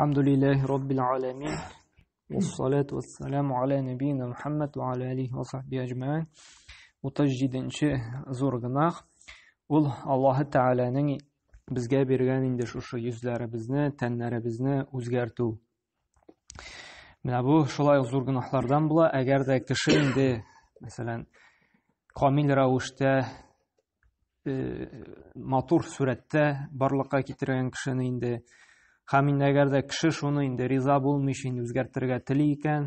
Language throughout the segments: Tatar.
Әлхәмдүлилләһи раббил аламин. Вассалату вассаламу аля набийна Мухаммад ва аля алихи ва сахби әҗмәин. 37нче зур гөнаһ ул Аллаһы Тәгаләнең безгә биргән инде шушы йөзләребезне, тәннәребезне үзгәртү. Менә бу шулай ук зур гөнаһлардан була. Әгәр дә кеше инде, мәсәлән, камил рәвештә матур сурәттә барлыкка китергән кешене инде һәм инде әгәр дә кеше шуны инде риза булмыйча инде үзгәртергә тели икән,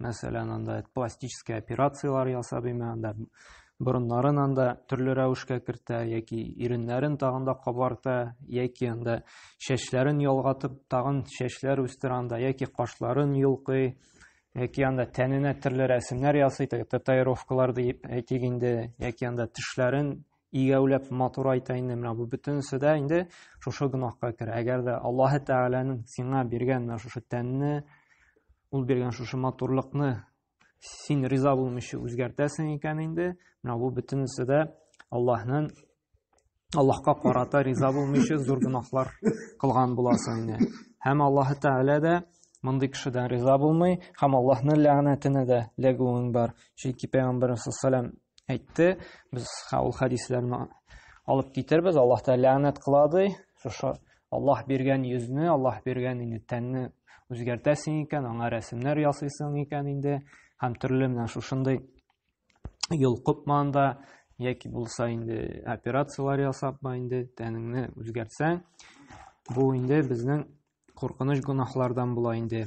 мәсәлән, анда пластический операцияләр ясап име, анда борыннарын анда төрле рәвешкә кертә яки иреннәрен тагын да кабарта, яки анда чәчләрен ялгатып тагын чәчләр үстерә анда, яки кашларын йолкый, яки анда тәненә төрле рәсемнәр ясый, теге татуировкалар дип әйтик инде, яки анда тешләрен игәүләп матурайта инде, менә бу бөтенесе дә инде шушы гөнаһка керә. Әгәр дә Аллаһы Тәгаләнең сиңа биргән менә шушы тәнне, ул биргән шушы матурлыкны син риза булмыйча үзгәртәсең икән инде, менә бу бөтенесе дә Аллаһның Аллаһка карата риза булмыйча зур гөнаһлар кылган буласың инде. Һәм Аллаһ Тәгалә дә мондый кешедән риза булмый, һәм Аллаһның ләгънәтенә дә эләгүең бар. Чөнки Пәйгамбәр саллаллаһу әйтте, без ул хәдисләрне алып китербез, Аллаһ Тәгалә ләгънәт кыла ди, шушы Аллаһ биргән йөзне, Аллаһ биргән инде тәнне үзгәртәсең икән, аңа рәсемнәр ясыйсың икән инде, һәм төрле менә шушындый йолкыпма анда, яки булса инде операцияләр ясапма инде тәнеңне үзгәртсәң, бу инде безнең куркыныч гөнаһлардан була инде.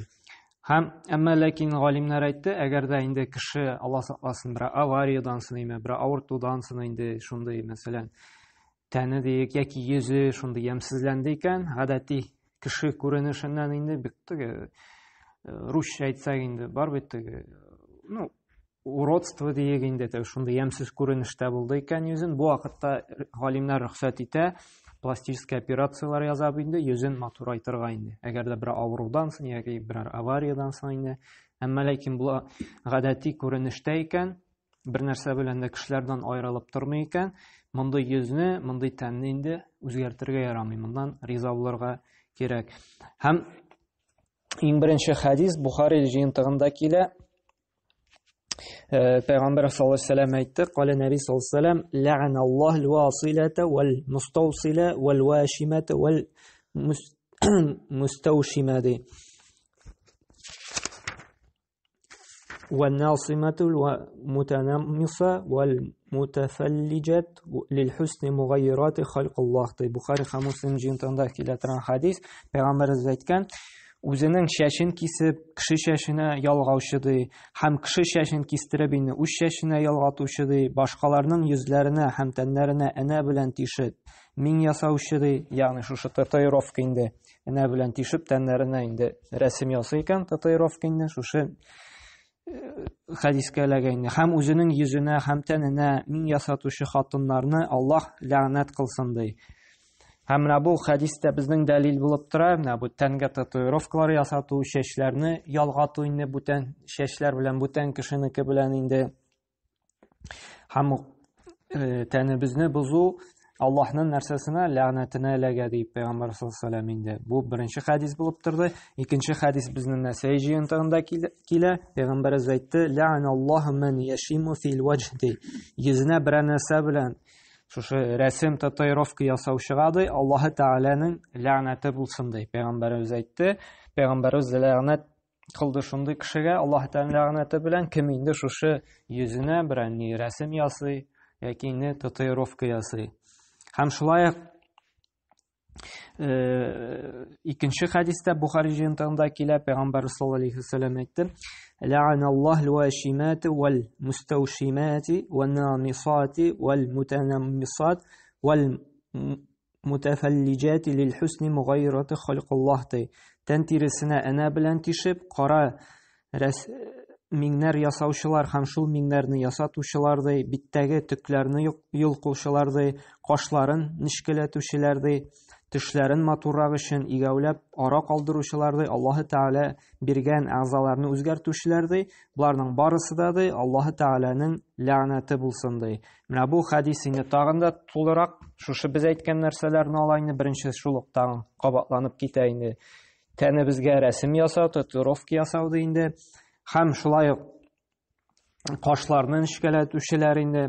Һәм әмма ләкин галимнәр әйтте, әгәр дә инде кеше Алла сакласын, бер авариядән соң име, бер авыртудан соң инде шундый, мәсәлән, тәне диек яки йөзе шундый ямьсезләнде икән, гадәти кеше күренешеннән инде бик теге русча әйтсәк инде бар бит теге, ну, уродство диек инде, теге шундый ямьсез күренештә булды икән йөзен, бу вакытта галимнәр рөхсәт итә пластический операцияләр ясап инде йөзен матурайтырга инде. Әгәр дә бер авырудан соң яки берәр авариядән соң инде. Әмма ләкин бу гадәти күренештә икән, бер нәрсә белән дә кешеләрдән аерылып тормый икән, мондый йөзне, мондый тәнне инде үзгәртергә ярамый, моннан риза булырга кирәк. Һәм иң беренче хәдис Бухари җыентыгында килә. Пәйгамбәр саллаллаһу алейһи вәсәлләм әйтте, калә нәби саллаллаһу алейһи вәсәлләм, ләгъна Аллаһ василата вал мустаусила вал вашимата вал мустаушима ди. والناصمة والمتنمصة والمتفلجة للحسن مغيرات خلق الله ди. Бухари һәм Муслим җыентыгында килә торган хәдис, Пәйгамбәребез әйткән, үзенең чәчен кисеп, кеше чәченә ялгаучы ди, һәм кеше чәчен кистереп инде үз чәченә ялгатучы ди, башкаларның йөзләренә һәм тәннәренә энә белән тишеп, миң ясаучы ди, ягъни шушы татуировка инде, энә белән тишеп тәннәренә инде рәсем ясый икән, татуировка инде шушы хәдискә эләгә инде. Һәм үзенең йөзенә һәм тәненә миң ясатучы хатыннарны Аллаһ ләгънәт кылсын ди. Һәм менә бу хәдистә безнең дәлил булып тора, менә бу тәнгә татуировкалар ясату, чәчләрне ялгату инде бүтән чәчләр белән, бүтән кешенеке белән инде. Һәм тәнебезне бозу Аллаһның нәрсәсенә ләгънәтенә эләгә дип Пәйгамбәр саллаллаһу алейһи вәсәлләм инде. Бу беренче хәдис булып торды. Икенче хәдис безнең Нәсәй җыентыгында килә. Пәйгамбәребез әйтте: "Ләгъналлаһу ман яшиму фил ваҗһ" ди. Йөзенә берәр нәрсә белән шушы рәсем татуировка ясаучыга ди, Аллаһы Тәгаләнең ләгънәте булсын ди. Пәйгамбәребез әйтте. Пәйгамбәребез ләгънәт кылды шундый кешегә Аллаһ Тәгалә ләгънәте белән, кем инде шушы йөзенә берәр ни рәсем ясый яки инде татуировка ясый. Һәм шулай ук икенче хәдистә Бухари җыентыгында килә, Пәйгамбәр саллаллаһу алейһи вәсәлләм әйтте: "Ләгъналлаһу аль-вашимати вал-мустаушимати ван-намисати вал-мутанаммисат вал мутафаллиҗати лил хусни мугайрати халкаллаһ ди. Тән тиресенә энә белән тишеп, кара рәс миңнәр ясаучылар һәм шул миңнәрне ясатучылар ди, биттәге төкләрне йолкучылар ди, кашларын нечкәләтүчеләр ди, тешләрен матуррак өчен игәүләп ара калдыручылар ди, Аллаһы Тәгалә биргән әгъзаларны үзгәртүчеләр ди, боларның барысы да ди, Аллаһы Тәгаләнең ләгънәте булсын ди. Менә бу хәдис инде тагын да тулырак шушы без әйткән нәрсәләрне ала инде, беренче шул ук тагын кабатланып китә инде. Тәнебезгә рәсем ясау, татуировка ясау ди инде. Һәм шулай ук кашларны нечкәләтүчеләр инде,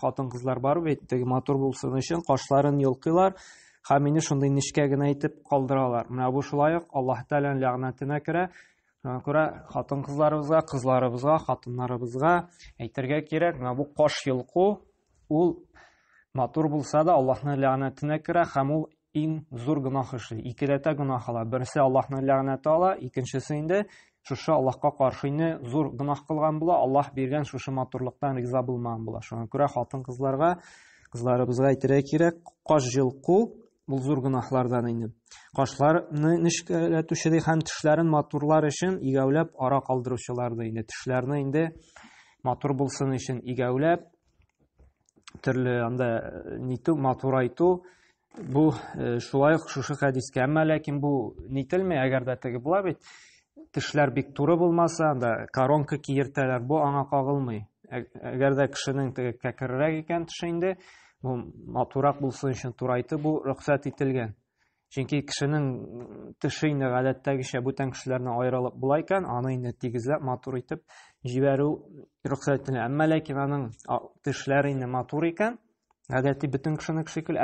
хатын-кызлар бар бит, теге матур булсын өчен кашларын йолкыйлар һәм инде шундый нечкә генә итеп калдыралар. Менә бу шулай ук Аллаһ Тәгаләнең ләгънәтенә керә. Шуңа күрә хатын-кызларыбызга, кызларыбызга, хатыннарыбызга әйтергә кирәк, менә бу каш йолку ул матур булса да Аллаһның ләгънәтенә керә һәм ул иң зур гөнаһ эшли. Икеләтә гөнаһ ала. Берсе Аллаһның ләгънәте ала, икенчесе инде шушы Аллаһка каршы инде зур гөнаһ кылган була, Аллаһ биргән шушы матурлыктан риза булмаган була. Шуңа күрә хатын-кызларга, кызларыбызга әйтергә кирәк, каш җылку ул зур гөнаһлардан инде. Кашларны нечкәләтүче ди һәм тешләрен матурлар өчен игәүләп ара калдыручылар да инде. Тешләрне инде матур булсын өчен игәүләп төрле анда нитү, матурайту бу шулай ук шушы хәдискә. Әмма ләкин бу нителми, әгәр дә теге була бит, тешләр бик туры булмаса, анда коронка киертәләр, бу аңа кагылмый. Әгәр дә кешенең теге кәкрерәк икән теше инде, бу матуррак булсын өчен турайту бу рөхсәт ителгән. Чөнки кешенең теше инде гадәттәгечә бүтән кешеләрдән аерылып була икән, аны инде тигезләп, матур итеп җибәрү рөхсәт ителә. Әмма ләкин аның тешләре инде матур икән, гадәти бөтен кешенең шикелле,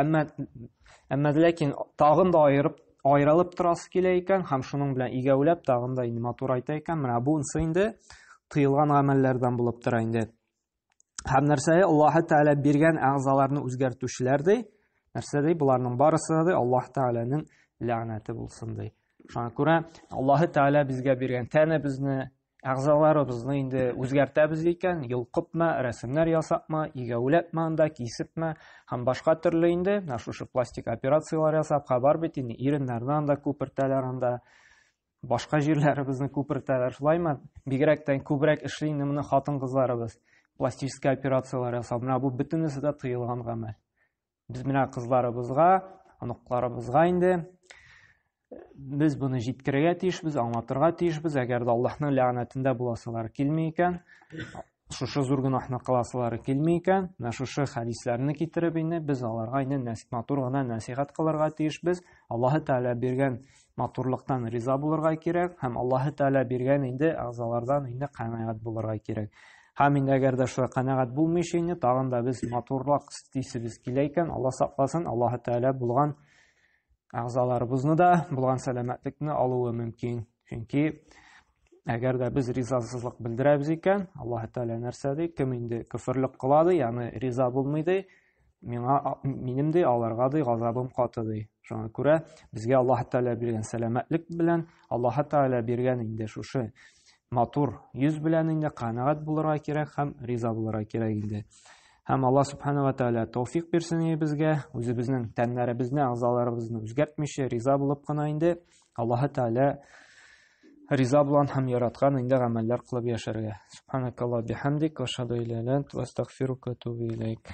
әмма ләкин тагын да аерып аерылып торасы килә икән һәм шуның белән игәүләп тагын да инде матурайта икән, менә бунысы инде тыелган гамәлләрдән булып тора инде. Һәм нәрсә Аллаһы Тәгалә биргән әгъзаларны үзгәртүчеләр ди. Нәрсә ди? Буларның барысы да ди Аллаһ Тәгаләнең ләгънәте булсын ди. Шуңа күрә Аллаһы Тәгалә безгә биргән тәнебезне, әгъзаларыбызны инде үзгәртәбез икән, йолкыпма, рәсемнәр ясапма, игәүләпме анда, кисепме һәм башка төрле инде, менә шушы пластик операцияләр ясап, хәбәр бит инде, иреннәрне анда күпертәләр анда, башка җирләребезне күпертәләр, шулаймы? Бигрәк тә күбрәк эшли инде моны хатын-кызларыбыз. Пластический операцияләр ясау. Менә бу бөтенесе дә тыелган гамәл. Без менә кызларыбызга, оныкларыбызга инде без буны җиткерергә тиешбез, аңлатырга тиешбез. Әгәр дә Аллаһның ләгънәтендә буласылар килми икән, шушы зур гөнаһны кыласылары килми икән, менә шушы хәдисләрне китереп инде без аларга инде матур гына нәсихәт кылырга тиешбез. Аллаһы Тәгалә биргән матурлыктан риза булырга кирәк һәм Аллаһы Тәгалә биргән инде әгъзалардан инде канәгать булырга кирәк. Һәм инде әгәр дә шулай канәгать булмыйча инде тагын да без матурлык истисебез килә икән, Алла сакласын, Аллаһы Тәгалә булган әгъзаларыбызны да, булган сәламәтлекне алуы мөмкин. Чөнки әгәр дә без ризасызлык белдерәбез икән, Аллаһ Тәгалә нәрсә ди? Кем инде көферлек кыла ди, ягъни риза булмый ди, миңа минем ди, аларга ди газабым каты ди. Шуңа күрә безгә Аллаһ Тәгалә биргән сәламәтлек белән, Аллаһ Тәгалә биргән инде шушы матур йөз белән инде канәгать булырга кирәк һәм риза булырга кирәк инде. Һәм Аллаһ Субхану ва Тәгалә тәүфик бирсен безгә, үзебезнең тәннәребезне, әгъзаларыбызны үзгәртмичә риза булып кына инде Аллаһы Тәгалә риза булган һәм яраткан инде гамәлләр кылып яшәргә. Субханакаллаһ бихамдик ва ашһаду илля ла илаһа илля анта астагфирука ва атубу илейк.